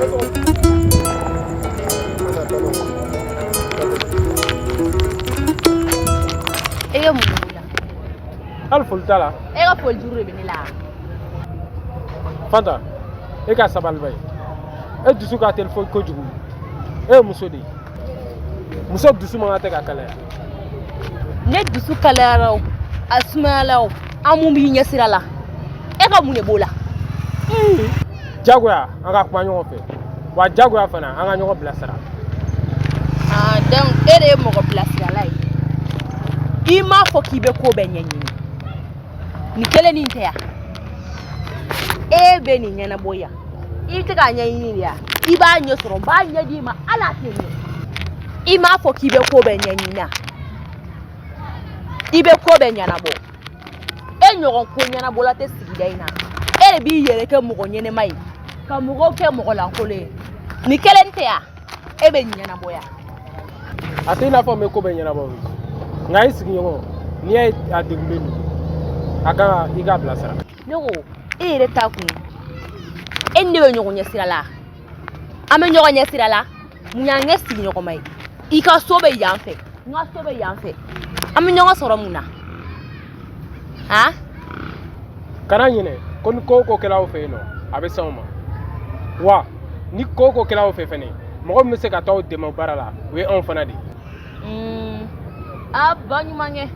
E bɛ mun de la? Hali foli t'a la. E ka foli juru de bɛ ne la. Fanta, e ka sabali ba ye. E dusu ka teli fo kojugu. E ye muso de ye. Muso dusu man kan tɛ ka kalaya. Ne dusu kalayara o, a sumayala o, an mun b'i ɲɛsira la, e ka mun de b'o la? Jagoya an ka kuma ɲɔgɔn fɛ, wa jagoya fana an ka ɲɔgɔn bilasira. Ah, donc e de ye mɔgɔ bilasirala ye. I m'a fɔ k'i bɛ ko bɛɛ ɲɛɲini. Nin kelen nin tɛ yan. E bɛ nin ɲɛnabɔ yan. I tɛ k'a ɲɛɲini de yan. I b'a ɲɛ sɔrɔ, n b'a ɲɛ d'i ma hali a tɛ ɲɛ. I m'a fɔ k'i bɛ ko bɛɛ ɲɛɲini wa? I bɛ ko bɛɛ ɲɛnabɔ. E ɲɔgɔn ko ɲɛnabɔla tɛ sigida in na. E de b'i yɛrɛ kɛ mɔgɔ ɲɛnɛma ye, ka mɔgɔw kɛ mɔgɔ lankolon ye. Nin kelen tɛ yan. E bɛ nin ɲɛnabɔ yan. A tɛ i n'a fɔ n bɛ ko bɛɛ ɲɛnabɔ o ye. Nka i sigiɲɔgɔn, n'i y'a ye a degunlen don, a ka kan i k'a bilasira. Ne ko e yɛrɛ ta kun, e ni ne bɛ ɲɔgɔn ɲɛ sira la, an bɛ ɲɔgɔn ɲɛ sira la. Mun y'an kɛ sigiɲɔgɔnma ye? I ka so bɛ yan fɛ, n ka so bɛ yan fɛ, an bɛ ɲɔgɔn sɔrɔ mun na? Han? Kana ɲinɛ ko ni ko o ko kɛla aw fɛ yen nɔ, a bɛ s'anw ma. Wa ni ko o ko kɛla aw fɛ fɛnɛ, mɔgɔ min bɛ se ka taa aw dɛmɛ baara la, o ye anw fana de ye. A ba ɲumankɛ,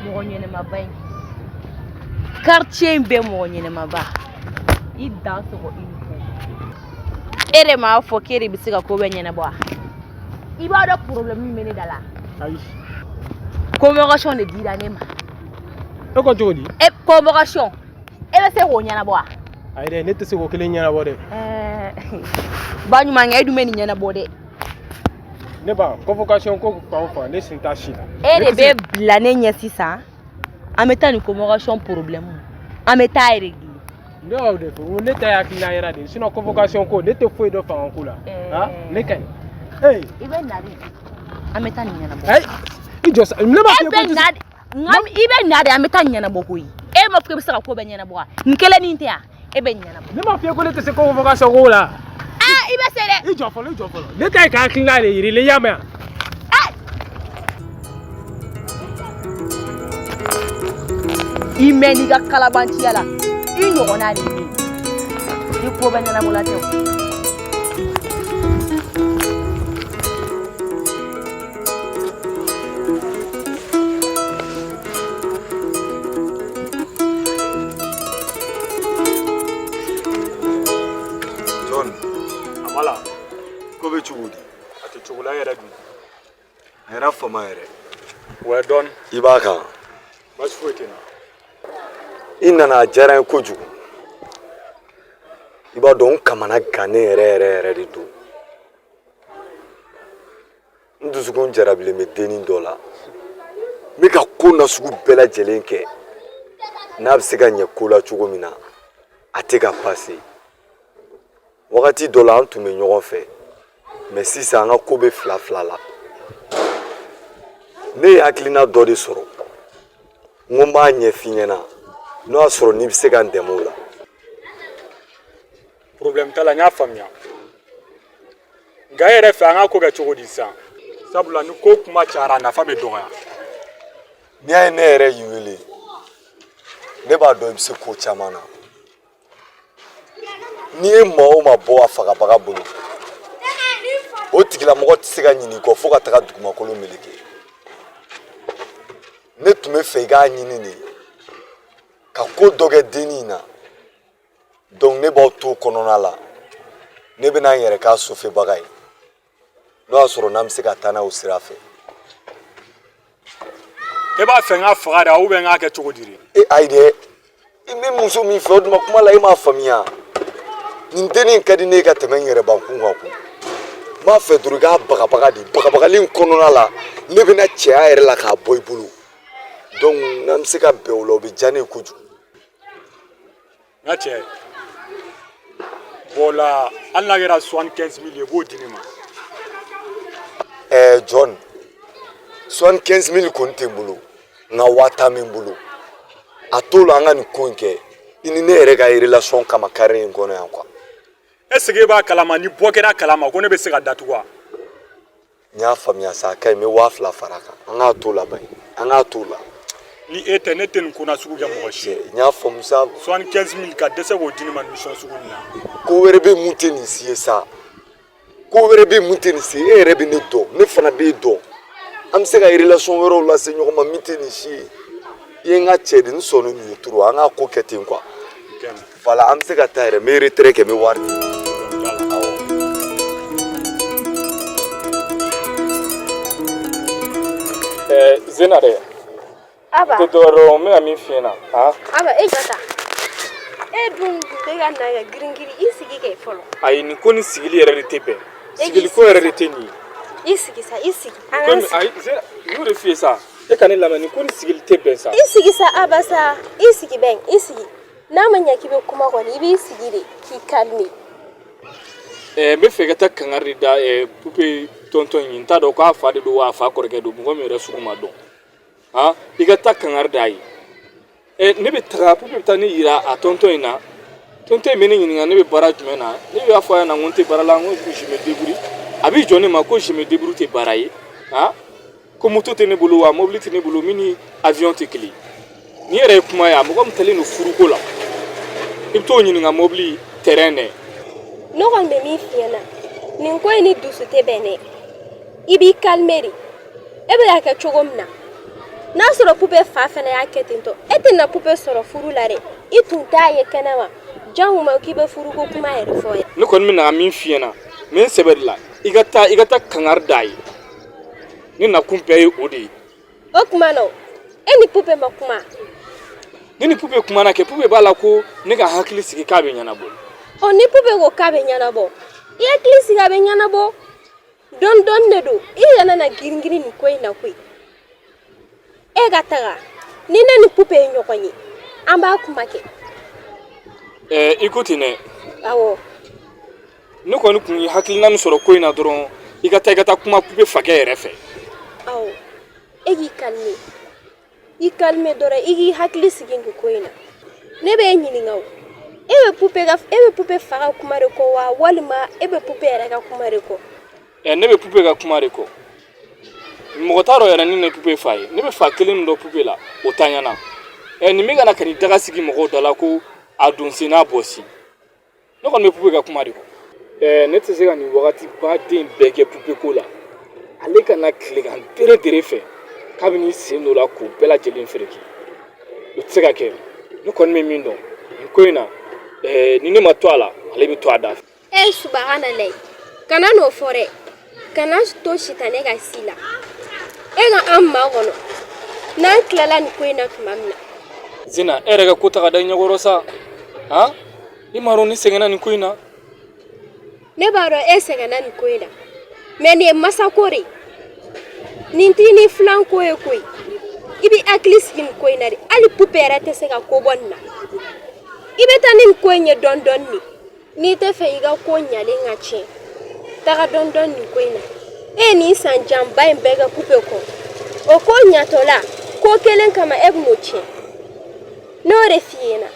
mɔgɔ ɲɛnɛmaba in, quartier in bɛɛ mɔgɔ ɲɛnɛmaba, i dan sɔgɔ i ni ko. E de m'a fɔ k'e de bɛ se ka ko bɛɛ ɲɛnabɔ wa? I b'a dɔn problème min bɛ ne da la? Ayi. Convocation de dira ne ma. E ko cogo di? E convocation, e bɛ se k'o ɲɛnabɔ wa? Ayi dɛ, ne tɛ se k'o kelen ɲɛnabɔ dɛ. Ba ɲumankɛ, e dun bɛ nin ɲɛnabɔ dɛ. Ne ba, convocation ko fan o fan, ne sen t'a si la. E de bɛ bila ne ɲɛ sisan, an bɛ taa nin convocation problème, an bɛ taa régler. Ne y'o de fɔ, n ko ne ta ye hakilina yɛrɛ de ye, sinon convocation ko ne tɛ foyi dɔn fanga ko la. Han, ne ka ɲi. Ee. I bɛ na de, an bɛ taa nin ɲɛnabɔ. Ayi, i jɔ sa, ne b'a E f'i ye bɛ ko na de, nka i bɛ na de, an bɛ taa nin ɲɛnabɔ koyi. E m'a fɔ k'e bɛ se ka ko bɛɛ ɲɛnabɔ wa? Nin kelen nin tɛ yan, e bɛ nin ɲɛnabɔ. Ne m'a f'i ye ko ne tɛ se convocation ko la. Aa, i bɛ se dɛ. I jɔ fɔlɔ, i jɔ fɔlɔ. Ne ta ye ka hakilina de yir'i la, i y'a mɛn wa? I mɛn n'i ka kalabanciya la, i ɲɔgɔnna de bɛ yen. Ni ko bɛɛ ɲɛnabɔla tɛ o. John. A ma la. Ko bɛ cogo di? A tɛ cogo la, e yɛrɛ dun? A yɛrɛ fama yɛrɛ. Wɛ dɔɔni. I b'a kan? Baasi foyi tɛ n na. I nana, a diyara n ye kojugu. I b'a dɔn, n kamana gannen yɛrɛ yɛrɛ yɛrɛ de don. N dusukun jarabilen bɛ dennin dɔ la. N bɛ ka ko nasugu bɛɛ lajɛlen kɛ. N'a bɛ se ka ɲɛ ko la cogo min na, a tɛ ka pase. Wagati dɔ la an tun bɛ ɲɔgɔn fɛ, mais sisan an ka ko bɛ fila fila la. Ne ye hakilina dɔ de sɔrɔ, n ko n b'a ɲɛf'i ɲɛna, n'o y'a sɔrɔ n'i bɛ se ka n dɛmɛ o la. Problème t'a la, n y'a faamuya. Nka e yɛrɛ fɛ, an ka ko kɛ cogo di sisan? Sabula ni ko kuma cayara, a nafa bɛ dɔgɔya. N'i y'a ye ne yɛrɛ y'i wele, ne b'a dɔn i bɛ se ko caman na. N'i ye maa o maa bɔ a fagabaga bolo, o tigilamɔgɔ tɛ se ka ɲinɛ i kɔ fo ka taga dugumakolo meleke. Ne tun bɛ fɛ i k'a ɲini de ka ko dɔ kɛ dennin in na. Donc ne b'aw to kɔnɔna la, ne bɛna n yɛrɛ k'a sofɛbaga ye, n'o y'a sɔrɔ n'an bɛ se ka taa n'a ye o sira fɛ. E b'a fɛ n k'a faga de ou bien n k'a kɛ cogo di de? E ayi dɛ, i bɛ muso min fɛ, o tuma kuma la e m'a faamuya. Nin dennin in ka di ne ye ka tɛmɛ n yɛrɛ bakun kan koyi. N b'a fɛ dɔrɔn i k'a bagabaga de. Bagabagali in kɔnɔna la, ne bɛna cɛya yɛrɛ la k'a bɔ i bolo. Donc n'an bɛ se ka bɛn o la, o bɛ diya ne ye kojugu. N ka cɛ, bon la, hali n'a kɛra 75 000 ye, i b'o di ne ma. Ɛɛ John, 75 000 kɔni tɛ n bolo, nka 50 000 bɛ n bolo. A t'o la, an ka nin ko in kɛ i ni ne yɛrɛ ka relation kama carré in kɔnɔ yan quoi. Est ce que e b'a kalama ni bɔ kɛra kalama ko ne bɛ se ka datugu wa? N y'a faamuya sa, a ka ɲi, n bɛ 2000 fara a kan. An k'a t'o la ban, an k'a t'o la. Ni e tɛ, ne tɛ nin ko nasugu kɛ mɔgɔ si ye. N y'a faamu sa. 75 000 ka dɛsɛ k'o di ne ma mission sugu nin na. Ko wɛrɛ bɛ mun tɛ nin si ye sa? Ko wɛrɛ bɛ mun tɛ nin si ye? E yɛrɛ bɛ ne dɔn, ne fana b'e dɔn, an bɛ se ka relation wɛrɛw lase ɲɔgɔn ma min tɛ nin si ye. I ye n ka cɛ de, n sɔnnen nin ye trop. An k'a ko kɛ ten quoi. Voilà, an bɛ se ka taa yɛrɛ. N bɛ retrait kɛ, n bɛ wari di. Awɔ. Ɛɛ Zena dɛ. Aba. Tɛ dɔwɛrɛ ye, n bɛna min f'i ɲɛna. Han? Aba, e jɔ ta. E dun tun bɛ ka na ka girin girin, i sigi kɛ fɔlɔ. Ayi, nin ko ni sigili yɛrɛ de tɛ bɛn. Sigili ko yɛrɛ de tɛ nin ye. I sigi sa, i sigi. An k'an sigi. Ayi Zena, n y'o de f'i ye sa. E ka ne lamɛn, nin ko ni sigili tɛ bɛn sa. I sigi sa Aba sa, i sigi bɛn, i sigi. N'a ma ɲɛ k'i bɛ kuma kɔni, i b'i sigi de k'i calmer. Ɛɛ n bɛ fɛ ka taa kangari de da Pupe tonton in ye. N t'a dɔn k'a fa de don wa a fa kɔrɔkɛ don, mɔgɔ min yɛrɛ sugu ma dɔn. Han, i ka taa kangari d'a ye. Ɛ ne bɛ taga, Pupe bɛ taa ne yira a tonton in na. Tonton in bɛ ne ɲininka ne bɛ baara jumɛn na. Ne b'a fɔ a ɲɛna ko n tɛ baara la, n ko je me débrouille. A b'i jɔ ne ma ko je me débrouille tɛ baara ye. Han, ko moto tɛ ne bolo wa mobili tɛ ne bolo min ni avion tɛ kelen. Nin yɛrɛ ye kuma ye a mɔgɔ min talen don furuko la, i bɛ t'o ɲininka mobili terrain dɛ. Ne kɔni bɛ min f'i ɲɛna, nin ko in ni dusu tɛ bɛn dɛ. I b'i calmer de. E bɛ k'a kɛ cogo min na, n'a sɔrɔ Pupe fa fana y'a kɛ ten tɔ, e tɛna Pupe sɔrɔ furu la dɛ. I tun t'a ye kɛnɛ ma jango k'i bɛ furuko kuma yɛrɛ fɔ ye. Ne kɔni bɛna min f'i ɲɛna, n bɛ n sɛbɛ de la, i ka taa kangari d'a ye. Ne nakun bɛɛ ye o de ye. O tuma na, e ni Pupe ma kuma? Ne ni Pupe kumana kɛ, Pupe b'a la ko ne ka hakili sigi k'a bɛ ɲɛnabɔ. Ɔ, ni Pupe ko k'a bɛ ɲɛnabɔ, i hakili sigi, a bɛ ɲɛnabɔ. Dɔɔni dɔɔni de don, i kana na girin girin nin ko in na koyi. E ka taga, ni ne ni Pupe ye ɲɔgɔn ye, an b'a kuma kɛ. Ɛɛ i ko ten dɛ. Awɔ. Ne kɔni tun ye hakilina min sɔrɔ ko in na dɔrɔn, i ka taa kuma Pupe fakɛ yɛrɛ fɛ. Awɔ, e k'i calmer, i calmer dɔrɔn, i k'i hakili sigi nin ko in na. Ne b'e ɲininka o, e bɛ Pupe fa ka kuma de kɔ wa, walima e bɛ Pupe yɛrɛ ka kuma de kɔ? Ɛ ne bɛ Pupe ka kuma de kɔ. Mɔgɔ t'a dɔn yɛrɛ ni ne Pupe fa ye. Ne bɛ fa kelen min dɔn Pupe la, o t'a ɲɛna. Ɛ nin bɛ ka na ka n'i daga sigi mɔgɔw da la ko a don sen n'a bɔ sen. Ne kɔni bɛ Pupe ka kuma de kɔ. Ɛɛ ne tɛ se ka nin wagati baden bɛɛ kɛ Pupe ko la. Ale ka na tilegan dere dere fɛ k'a bɛ n'i sen don o la k'o bɛɛ lajɛlen fereke, o tɛ se ka kɛ. Ne kɔni bɛ min dɔn nin ko in na, ɛɛ ni ne ma to a la, ale bɛ to a da fɛ. E subahanalayi, kana n'o fɔ dɛ. Kana to sitanɛ ka si la. E ka an makɔnɔ, n'an tilala nin ko in na tuma min na. Zena, e yɛrɛ ka ko ta ka da i ɲɛkɔrɔ sa. Han, i m'a dɔn ne sɛgɛnna nin ko in na. Ne b'a dɔn e sɛgɛnna nin ko in na, mais nin ye masako de ye, nin t'i ni filan ko ye koyi. I b'i hakili sigi nin ko in na de. Hali Pupe yɛrɛ tɛ se ka ko bɔ nin na. I bɛ taa ni nin ko in ye dɔɔni dɔɔni de. N'i tɛ fɛ i ka ko ɲalen ka tiɲɛ, taga dɔɔni dɔɔni nin ko in na. E ye nin san janba in bɛɛ kɛ Pupe kɔ, o ko ɲatɔla ko kelen kama, e bɛn'o tiɲɛ. Ne y'o de f'i ɲɛna,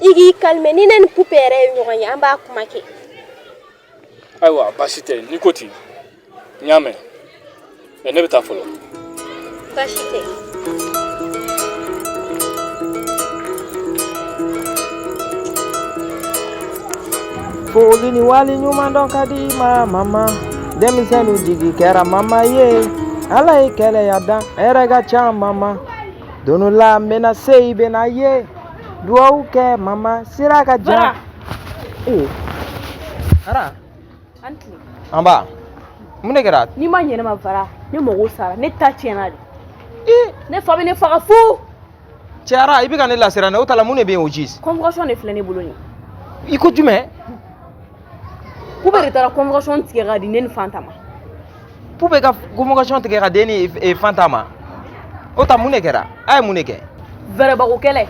i k'i calmer. Ni ne ni Pupe yɛrɛ ye ɲɔgɔn ye, an b'a kuma kɛ. Ayiwa, baasi tɛ, n'i ko ten, n y'a mɛn. Ɛ ne bɛ taa fɔlɔ. Baasi tɛ. Foli ni wali ɲuman dɔn ka di ma mama, denmisɛnninw jigi kɛra mama ye. Ala ye kɛlɛya dan, hɛrɛ ka ca mama. Don dɔ la n bɛna se, i bɛna ye. Duwawu kɛ mama, sira ka jan. Ee Ara. An tile. An ba, mun de kɛra? N'i ma ɲɛ ne ma Fara, ne mago sara, ne ta tiɲɛna de. Ne fa bɛ ne faga fu. Cɛ Ara, i bɛ ka ne lasiran dɛ. O ta la, mun de bɛ yen o juste? Convocation de filɛ ne bolo nin. I ko jumɛn? Pupe de taara convocation tigɛ ka di ne ni Fanta ma. Pupe ka convocation tigɛ ka den ni Fanta ma? O ta, mun de kɛra? A ye mun de kɛ? Vɛrɛbako kɛlɛ,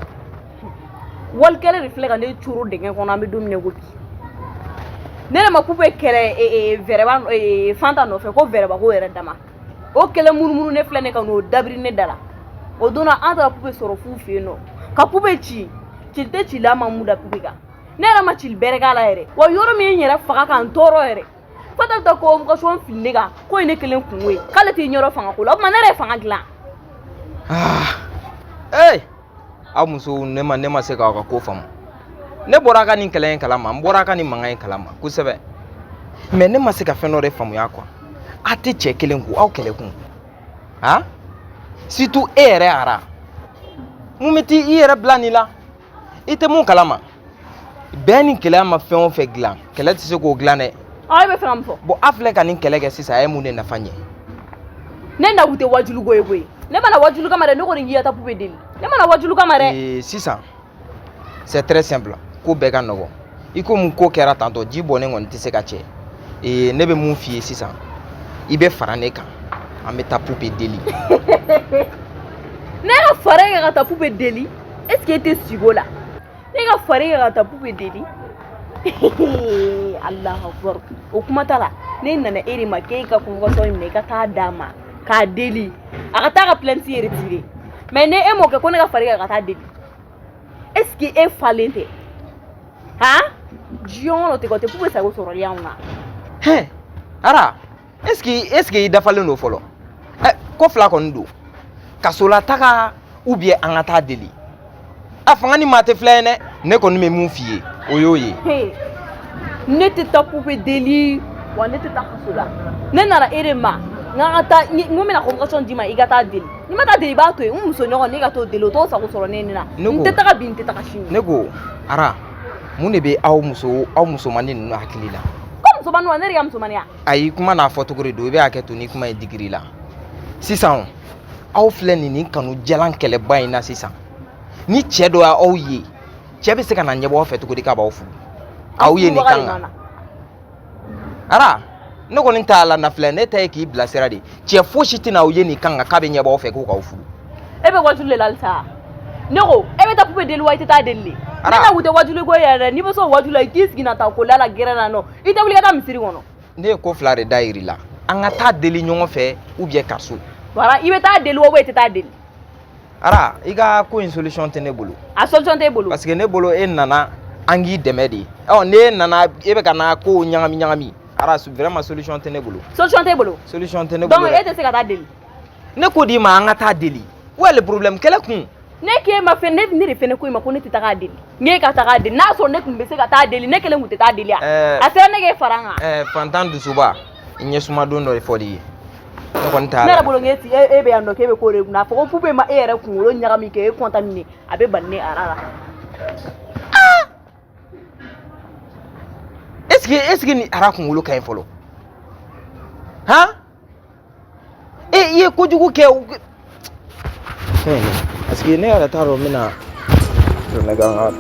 wali kɛlɛ de filɛ ka ne coro dingɛ kɔnɔ. An bɛ don min na i ko bi, ne de ma Pupe kɛlɛ vɛrɛba Fanta nɔfɛ ko vɛrɛbako yɛrɛ dama. O kɛlɛ munumunu ne filɛ ne ka n'o dabiri ne da la. O don na, an taara Pupe sɔrɔ f'u fɛ yen nɔ ka Pupe ci. Ci tɛ ci la, ma mun da Pupe kan. Ne yɛrɛ ma cili bɛrɛ k'a la yɛrɛ. Wa yɔrɔ min ye n yɛrɛ faga ka n tɔɔrɔ yɛrɛ. Fata bɛ taa convocation fili ne kan k'o ye ne kelen kungo ye k'ale t'i ɲɛdɔn fanga ko la o tuma ne yɛrɛ ye fanga dilan. Ah, ee aw musow ne ma se k'aw ka ko faamu. Ne bɔra a ka nin kɛlɛ in kalama, n bɔra a ka nin mankan in kalama kosɛbɛ, mais ne ma se ka fɛn dɔ de faamuya quoi. A tɛ cɛ kelen kun, aw kɛlɛ kun han, surtout e yɛrɛ ara mun bɛ t'i i yɛrɛ bila nin la, i tɛ mun kalama. Bɛn ni kɛlɛya ma fɛn o fɛn dilan, kɛlɛ tɛ se k'o dilan dɛ. Ɔ, e bɛ fɛ ka mun fɔ? Bon, a filɛ ka nin kɛlɛ kɛ sisan, a ye mun de nafa ɲɛ? Ne nakun tɛ wajulu ko ye koyi. Ne ma na wajulu kama dɛ. Ne kɔni k'i ka taa Pupe deli, ne ma na wajulu kama dɛ. Ee, sisan c'est très simple, ko bɛɛ ka nɔgɔn i komi ko kɛra tantɔ, ji bɔnnen kɔni tɛ se ka cɛ. Ee, ne bɛ mun f'i ye sisan, i bɛ fara ne kan, an bɛ taa Pupe deli. Ne ka fara e kan ka taa Pupe deli, est ce que e tɛ sigi o la? Ne ka fara e kan ka taa Pupe deli, Alahu akubar, o kuma t'a la. Ne nana e de ma k'e ka convocation in minɛ, i ka taa d'a ma k'a deli a ka taa ka plainte retirer. Mais ne e m'o kɛ ko ne ka fara e kan ka taa deli, est ce que e falen tɛ han? Diɲɛ kɔnɔ tɛ o tɛ Pupe sago sɔrɔli anw na. Hɛn, ara, est ce que i dafalen don fɔlɔ? Ɛ, ko fila kɔni don, kasola taga ou bien an ka taa deli. A fanga ni maa tɛ filɛ ye dɛ. Ne kɔni bɛ mun f'i ye, o y'o ye. Hey, ne tɛ taa Pupe deli wa ne tɛ taa kaso la. Ne nana e de ma n ka taa n ko n bɛna convocation d'i ma, i ka taa deli. N'i ma taa deli, i b'a to yen. N muso ɲɔgɔn, ne ka t'o deli, o t'o sago sɔrɔ ne ni na. Ne ko N tɛ taga bi, n tɛ taga sini. Ne ko ara, mun de bɛ aw muso, aw musomanin ninnu hakili la? Ko musomanin wa? Ne de ka musomanniya? Ayi, kuma n'a fɔcogo de don, i bɛ hakɛ to ni kuma ye digiri la. Sisan aw filɛ nin kanu jalan kɛlɛba in na sisan, ni cɛ dɔ y'aw ye, cɛ bɛ se ka na ɲɛbɔ aw fɛ cogo di k'a b'aw furu? Aw ye nin kan kan ara, ne kɔni t'a la nafilɛ, ne ta ye k'i bilasira de. Cɛ fosi tɛna aw ye nin kan kan k'a bɛ ɲɛbɔ aw fɛ k'o k'aw furu. E bɛ wajulu de la halisa. Ne ko e bɛ taa Pupe deli wa i tɛ taa deli de? Ne na kun tɛ wajulu ko yɛrɛ dɛ. N'i bɛ se o wajulu la, i k'i sigi na taa ko la la gɛrɛ na nɔ, i tɛ wuli ka taa misiri kɔnɔ. Ne ye ko fila de da yir'i la, an ka taa deli ɲɔgɔn fɛ ou bien kaso. Voilà, i bɛ taa deli wa i tɛ taa deli? Ara, i ka ko in solution tɛ ne bolo. A solution t'e bolo? Parce que ne bolo, e nana an k'i dɛmɛ de. Ɔ, n'e nana, e bɛ ka na kow ɲagami ɲagami. Ara, vraiment solution tɛ ne bolo. Solution t'e bolo? Solution tɛ ne bolo. Donc e tɛ se ka taa deli? Ne ko d'i ma, an ka taa deli. Où est le problème? Kɛlɛ kun? Ne k'e ma fɛn, ne de fɛnɛ ko i ma ko ne tɛ taga deli. N ka taga deli, n'a sɔrɔ ne tun bɛ se ka taa deli, ne kelen tun tɛ taa deli. A sera ne k'e fara n kan. Ɛɛ, fantan dusuba, i ɲɛsuma don dɔ de fɔl'i ye. Ne kɔni t'a Ne yɛrɛ bolo, k'e ti e bɛ yan nɔ, k'e bɛ ko de kunna, a fɔ ko Pupe ma e yɛrɛ kunkolo ɲagami k'e contaminer, a bɛ bali ne ara la. Est ce que ni ara kunkolo ka ɲi fɔlɔ han? E, i ye kojugu kɛ o fɛn, parce que ne yɛrɛ t'a dɔn n bɛna ne kan ka